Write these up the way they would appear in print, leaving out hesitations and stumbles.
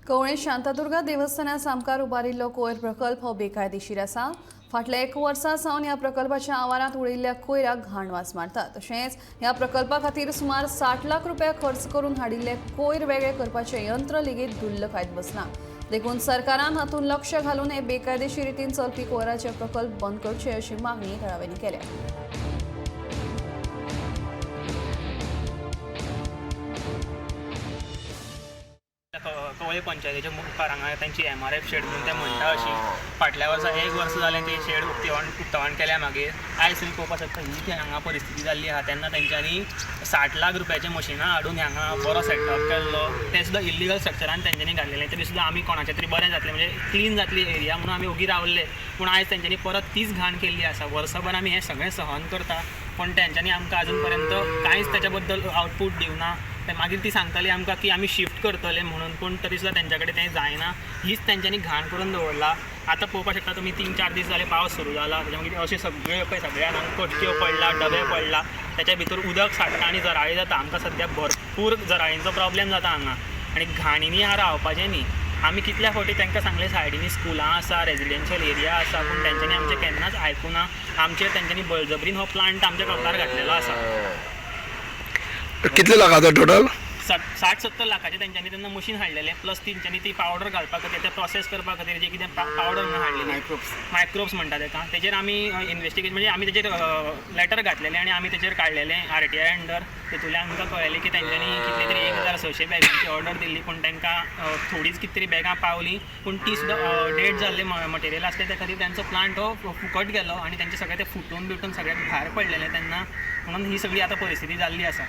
कवळें शांतादुर्गा देवस्थाना सामकार उबारिल्लो कोयर प्रकल्प हो बेकायदेशीर आसा. फाटल्या एक वर्सा सावन ह्या प्रकल्पाच्या आवारांत उडयिल्ल्या कोयराक घाण वास मारता. तशेंच ह्या प्रकल्पा खातीर सुमार 60 लाख रुपया खर्च करून हाडिल्ले कोयर वेगळे करपाचें यंत्र लेगीत धुल्ल खायत बसलां. देखून सरकारान हातूंत लक्ष घालून हे बेकायदेशीर रितीन चलपी कोयराचे प्रकल्प बंद करचे अशी मागणी थळाव्यांनी केल्या. कवळे पंचायतीच्या मुखार हांगा तांची एमआरएफ शेड म्हणून ते म्हणटा अशी फाटल्या वर्सा एक वर्स जालें ती शेड उक्तावण केल्या. मागीर आयज तुमी पळोवपाक शकता ही ती हांगा परिस्थिती जाल्ली आहा. तेन्ना तेंच्यांनी 60 लाख रुपयाचे मशिनां हाडून हांगा बरो सेटअप केल्लो, तें सुद्दां इल्लिगल स्ट्रक्चरान तेंच्यांनी घातलेलें. तरी सुद्दां आमी कोणाचें तरी बरें जातलें, म्हणजे क्लीन जातली एरिया म्हणून आमी ओगी रावले. पूण आयज तेंच्यांनी परत तीच घाण केल्ली आसा. वर्सभर आमी हें सगळें सहन करता, पूण तेंच्यांनी आमकां आजून पर्यंत कांयच तेच्या बद्दल आवटपूट दिवना. ते मागीर ती सांगताली आमकां की आमी शिफ्ट करतले म्हणून, पूण तरी सुद्दां तेंच्या कडेन तें जायना. हीच तेंच्यांनी घाण करून दवरला. आतां पळोवपाक शकता तुमी, 3-4 दीस जाले पावस सुरू जाला. तेच्या मागीर अशे सगळे पळय सगळ्या हांगा कटक्यो पडला, डबे पडला, तेच्या भितर उदक साठता आनी जराळी जाता. आमकां सद्या भरपूर जराळींचो प्रॉब्लेम जाता हांगा आनी घाणींनी हांगा रावपाचें न्ही. आमी कितल्या फावटी तांकां सांगलें, सायडींनी स्कुलां आसा, रेजिडेन्शियल एरिया आसा, पूण तेंच्यांनी आमचें केन्नाच आयकुना. आमचेर तेंच्यांनी बळजबरीन हो प्लांट आमच्या कपलार घातलेलो आसा. कितले लाखाचो टोटल? 60-70 लाखाचें तेंच्यांनी तेन्ना मशीन हाडलेलें, प्लस तेंच्यांनी ती पावडर घालपा खातीर, ते प्रोसेस करपा खातीर जे कितें पावडर म्हणून हाडलेली, मायक्रोब्स म्हणटा तेका, तेजेर आमी इन्वेस्टिगेशन म्हणजे आमी तेजेर लेटर घातलेलें आनी आमी तेजेर काडलेलें आरटीआय अंडर. तेतूंतल्यान आमकां कळ्ळें की तेंच्यांनी कितले तरी 1600 बॅगांची ऑर्डर दिल्ली, पूण तांकां थोडीच कितें तरी बॅगां पावलीं, पूण ती सुद्दां डेट जाल्लें मटेरियल आसलें. त्या खातीर तेंचो प्लांट हो फुकट गेलो आनी तेंचें सगळें तें फुटून बिटून सगळें भायर पडलेलें तेन्ना, म्हणून ही सगळी आतां परिस्थिती जाल्ली आसा.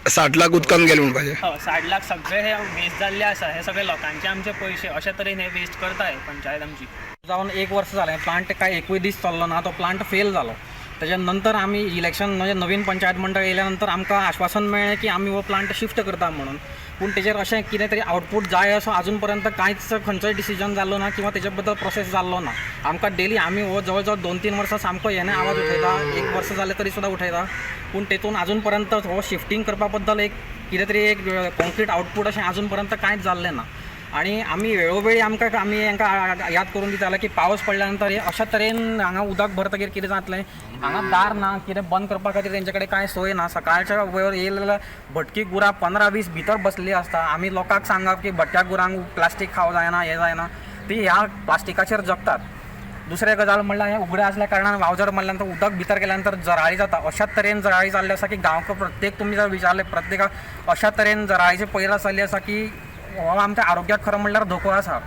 60 लाख उदकान गेले म्हणपाचें. हय, 60 लाख सगळे हे वेस्ट जाल्ले आसा. हे सगळे लोकांचे आमचे पयशे अशा तरेन हे वेस्ट करता हे पंचायत आमची. जावन एक वर्स जालें, प्लांट काय एकूय दीस चल्लो ना, तो प्लांट फेल जालो. तेच्या नंतर आमी इलेक्शन म्हणजे नवीन पंचायत मंडळ येयल्या नंतर आमकां आश्वासन मेळ्ळें की आमी हो प्लांट शिफ्ट करता म्हणून, पूण तेजेर अशें कितें तरी आवटपूट जाय असो आजून पर्यंत कांयच खंयचोय डिसिजन जाल्लो ना किंवा तेजे बद्दल प्रोसेस जाल्लो ना. आमकां डेली आमी हो जवळ जवळ 2-3 वर्सां सामको हेणे आवाज उठयता, एक वर्स जालें तरी सुद्दां उठयता, पूण तेतून आजून पर्यंत हो शिफ्टींग करपा बद्दल एक कितें तरी एक कॉन्क्रीट आवटपूट अशें आजून पर्यंत कांयच जाल्लें ना. आनी आमी वेळोवेळी आमकां आमी हांकां याद करून दिताले की पावस पडल्या नंतर हे अशा तरेन हांगा उदक भरतगीर कितें जातलें, हांगा दार ना, कितें बंद करपा खातीर तेंचे कडेन कांय सोय ना. सकाळच्या वेळार येयले जाल्यार भटकी गुरां 15-20 भितर बसलेली आसता. आमी लोकांक सांगप की भटक्या गुरांक प्लास्टीक खावंक जायना, हें जायना, ती ह्या प्लास्टिकाचेर जगतात. दुसरें गजाल म्हणल्यार हें उगडें आसल्या कारणान वावझड मारल्या नंतर उदक भितर गेल्या नंतर जराळी जाता. अशा तरेन जराळी जाल्ली आसा की गांवक प्रत्येक तुमी जर विचारलें प्रत्येकाक अशा तरेन जराळीची पयरा जाल्ली आसा की हो आमच्या आरोग्याक खरें म्हणल्यार धोको आसा.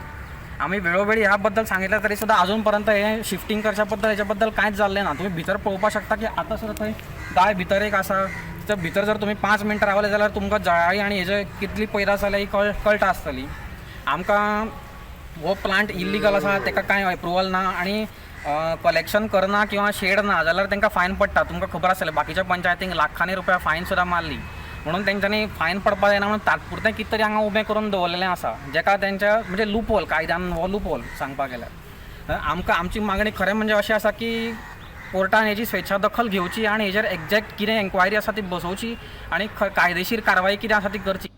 आमी वेळोवेळी ह्या बद्दल सांगितलें तरी सुद्दां आजून पर्यंत हें शिफ्टींग करच्या बद्दल हेच्या बद्दल कांयच जाल्लें ना. तुमी भितर पळोवपाक शकता की आतां सुद्दां थंय गाय भितर एक आसा, तिच्या भितर जर तुमी 5 मिनटां रावले जाल्यार तुमकां जळाळी आनी हेजे कितली पयरा जाल्या ही कळटा आसतली. आमकां हो प्लांट इल्लिगल आसा, तेका कांय एप्रुवल ना आनी कलेक्शन करना किंवा शेड ना जाल्यार तांकां फायन पडटा. तुमकां खबर आसतलें बाकीच्या पंचायतींक लाखांनी रुपया फायन सुद्दां मारली, म्हणून तेंच्यांनी फायन पडपा जायना म्हणून तात्पुरतें कितें तरी हांगा उबें करून दवरलेलें आसा, जेका तेंच्या म्हणजे लूपहोल, कायद्यान हो लूपहोल सांगपाक गेल्यार. आमकां आमची मागणी खरें म्हणजे अशें आसा की कोर्टान हेजी स्वेच्छा दखल घेवची आनी हेजेर एग्जॅक्ट कितें एन्क्वायरी आसा ती बसोवची आनी कायदेशीर कारवाई कितें आसा ती करची.